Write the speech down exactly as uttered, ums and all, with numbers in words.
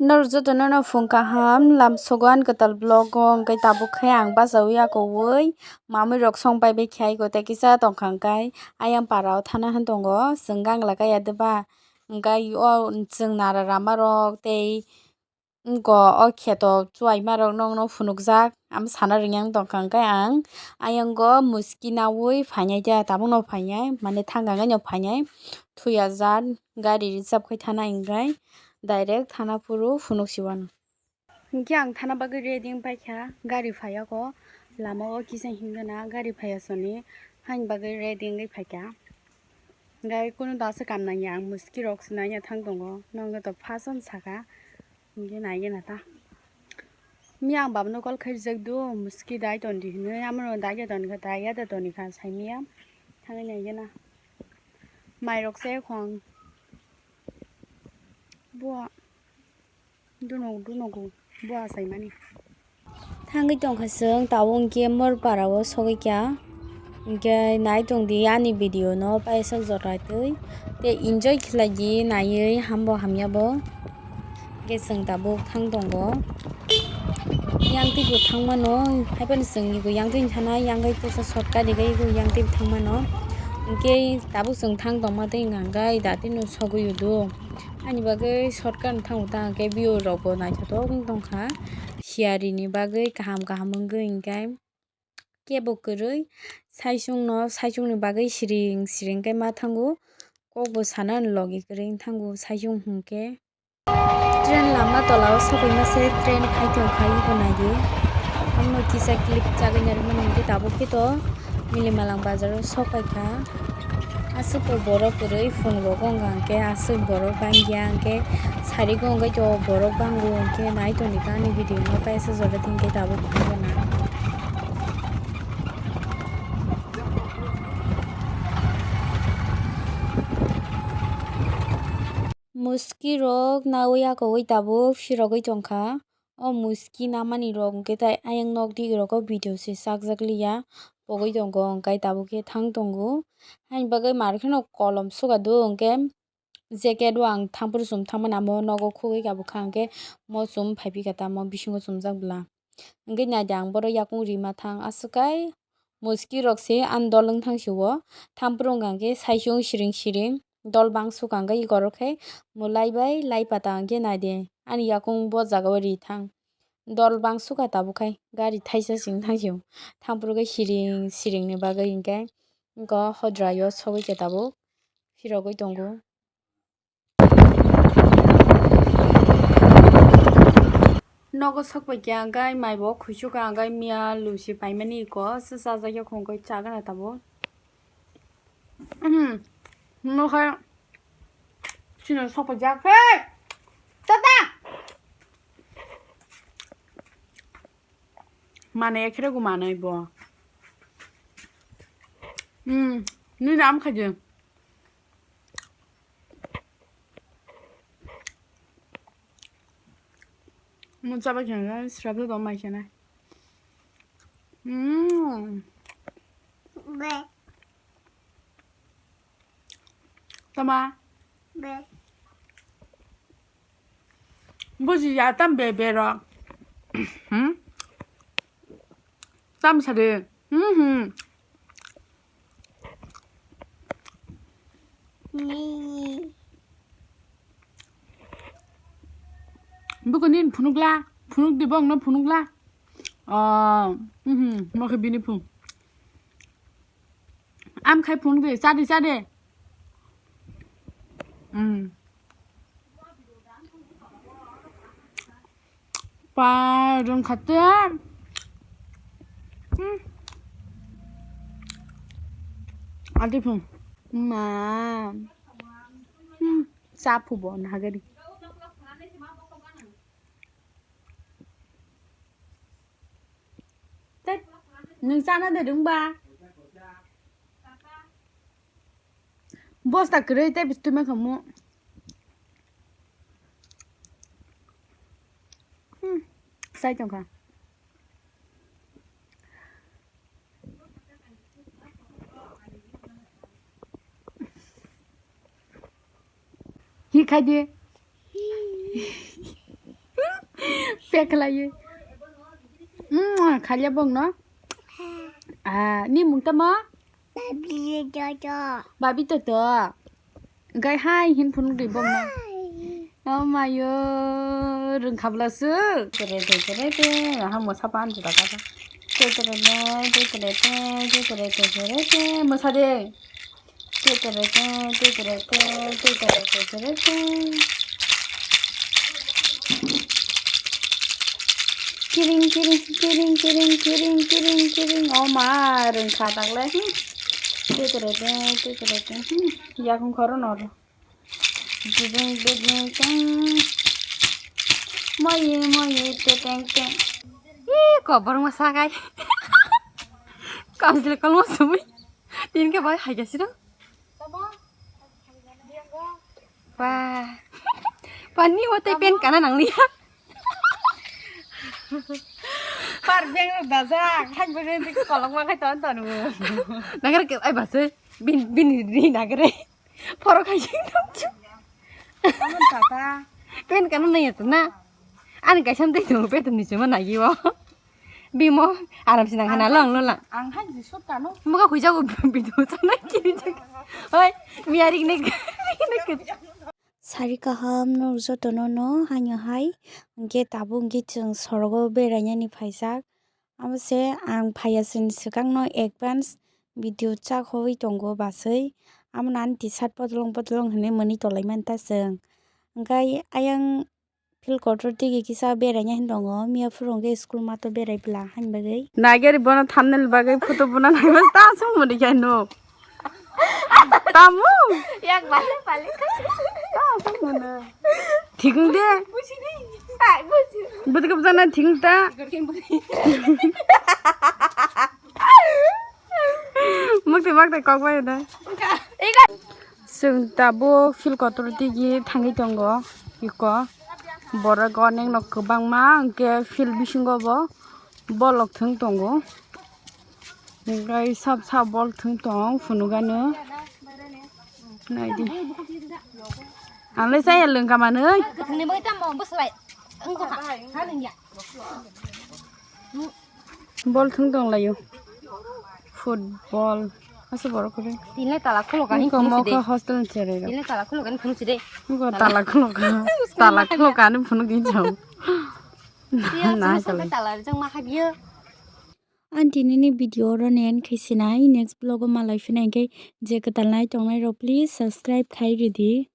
Norok jotono no phung kaham, lamsogo ani kwtal vlog o, hwnkhe tabuk khe ang bachaui akoui mamui rok song pai bai khe aiko tei kisa tongkha, hwnkhe ayang para o thana hwn tongo, chwng gang laka ya de ba, hwnkhe o chwng nara rama rok tei wngko o kheto chuaima rok nokno phunukjak, amo sana rwngya wng tongkha, hwnkhe ang ayang o muski naui phainai ta, tabuk no phainai, mane thang kang no phainai, thuya jar. Gari reserve khai thana hwnkhe direct thana phuru phunuk si wano. Hwnkhe ang thana bagwi ready wng paikha, gari phaiya kho, lama o kisa himjana gari phaiya soni, haini bagwi ready wngwi phaikha. Hwnkhe kunu dasa kam nangya, ang muski rok se nangya thang tongo, nokno to first on saka, hwnkhe naigena ta. Miya ang babano call khai rijak do, muski dai ton di hinwi, amano dai ya ton kha, dai ya da ton kha, sai miya thangwi naigena. Mai rok se khong. Bo duno duno go bo achaimani. Thangwi tongkha chwng tabuk hwnkhe Morpara o sogwi kha. Hwnkhe nai tongdi ani video no paisa jora twi tei enjoy khlai di naiwi hambo hamya bo. Hwnkhe chwng tabuk thang tongo. Yang twi bo thang mano, haiphano chwng ego yang twi thana, yang gai teisa shortcut ego yang twi thang mano. Hwnkhe tabuk chwng thang tongma twi hwnkha hwnkhe datino sogwi udo. Ani bagwi shortcut thang uta hwnkhe view rok bo naithotok wng tongkha. Siyari ni bagwi kaham kaham wngwi hwnkhe kebo kwrwi saichung no, saichung ni bagwi siring siring khe ma thango. Kok bo sana logi kwrwi wng thango saichung hwnkhe. Train lama tola o sokoi mase, train phai tong kha iko nai di. Omo kisa clip chagwi narwkmani hwnkhe tabuk khe to Milimalang bazar o sok pai kha. Aswk to borok kwrwi phungrok wngkha hwnkhe aswk borok bangya hwnkhe sarigo wngwi to borok bango hwnkhe nai tongdi ta ani video no paisa jora thwngkhe tabuk phunukgana. Muski rok naui akoui tabuk phirogwi tongkha. O muski namani rok hwnkhe tai ayang nok digi rogo video se chakjak liya, pogwi tongo hwnkhe tabuk khe thang tongo. Haini bagwi mar kheno kolom sukha do hwnkhe jacket o ang thampru chum thangmani amo nogo khugwi kabukha hwnkhe mo chum phaiphikha tamo bisingo chumjak bwla. Hwnkhe naidi ang borok yakung rima thang aswk kai muski rok se ani dol wng thang sio. Thampru wngkha hwnkhe saichung siring siring. Dol bang sukha hwnkhe eko rok khe mwlai bai lai pata hwnkhe naidi ani yakung bo jaga o ri thang. Dol bang sukha tabuk khai gari thaisa sing thang sio. Thampru khe siring siring ni bagwi hwnkhe eko hodrai o sogwi khe tabuk phirogwi tongo. Nogo sok pai khe ang gai mai bo khuichuk ang gai miya lusi paimani eko se chajak ya khong kai chagana tabuk. Uhmm. Mo khai chini sokojak. Hey! Tata! Mane ekhere gu manai bo. Uhmm. Nini am khaidi. Mo chaba khe ang srapsa tong mai khe nai. Uhmm. Tama. Buji ya tam be be ro. Hmm? Tam sade. Hmm hmm. Buku nin phunukla, phunuk di bong no phunukla. Oh, hmm, mo khe bini phung. Am khai phunuk di, cha di, cha di. Hmm. Pa rung khate. Hmm. Adi phung. Ma. Hmm. Cha phubo nagari. Tet. Nung chana de dungba. Bosta kwrwi tei bisi twi mankha mo. Hmm, sai tongkha. Hi khai di. Pek khlaiwi. Mm, khalya bongno. Ah, ni mung tamo? Babi Toto. Babi Toto. Gai hai hin phunuk di bongno. Hai. Oh mayo, rwng khabla su. Tere te tere te, aha mosa pan juda kaja. Te tere te, te tere te, te tere te tere te, mosa de. Te tere te, te tere te, te tere te tere te. Kiring, kiring, kiring, kiring, kiring, kiring, kiring. Oh ma, rwng kha tagle. Hmm. Te tere te, te tere te. Hmm. Yakung khoro noro. Jibing bibing teng. Moye moye te teng teng. Ih, kobor mosa kai. Kamsile kolmo sumui. Tin ke bai hai gasiro. Wah. Pani o te pen kana nang liya. Par beng dajak, hai beng dik kolok ma khai ton ton. Nagar ke ai base. Bin bin ri nagare. Phoro khaising tongchu. Amon tata. Pen kana nai na. Ani kaisam tei tong pe tong ni chuma nagi o. Bimo aram sinang hana long long lang. Ang hai ji sut kano. Muga khuijago bidu sanai kiri jak. Oi, miyarik ne. Sari kaham no jotono no hanyo hai. Hingke tabuk hingke chwng sorogo berainani phaijak. Amo se ang phaiya chwng swkangno advance video chak hoi tongo basui. Amo nani T-shirt potolong potolong hinui mwnwi tolai manta chwng. Hingke ayang field kotor tigi kisa beraina hin tongo. Miya phuru hingke school mato berai bwla hain bagwi. Nagari bono thumbnail bagwi photo bono naiba ta song mani khe no. Tamu. Yak bale bale. Ta song mani. Thikung de. Busi di. Ai busi. Budi kap jana thikung ta. Mukti makti kok bai da. Chwng tabuk field kotor tigi thangwi tongo. Iko borok onek no kwbangma hwnkhe field bisingo bo bolok thwng tongo. Hwnkhe sap sap bol thwng tong phunukgano. Naidi. Angle chaya lwngkha manwi. Kwthwngni bagwi tamo bwswlai. Wngkha. Ha nungya. Bol thwng tong laio. Football. Asa borok kore. Tinle tala khulok ani. Ko mo kho hostel ni chere. Tinle tala khulok ani phunuk chide. Ko tala khulok. Tala khulok ani phunuk din chao. Na tala. Tala jang ma khabiyo. Ang tinini video oro nen khe sinai, next vlog o malai phinai khe je kwtal nai tongnai rok please subscribe khai ridi.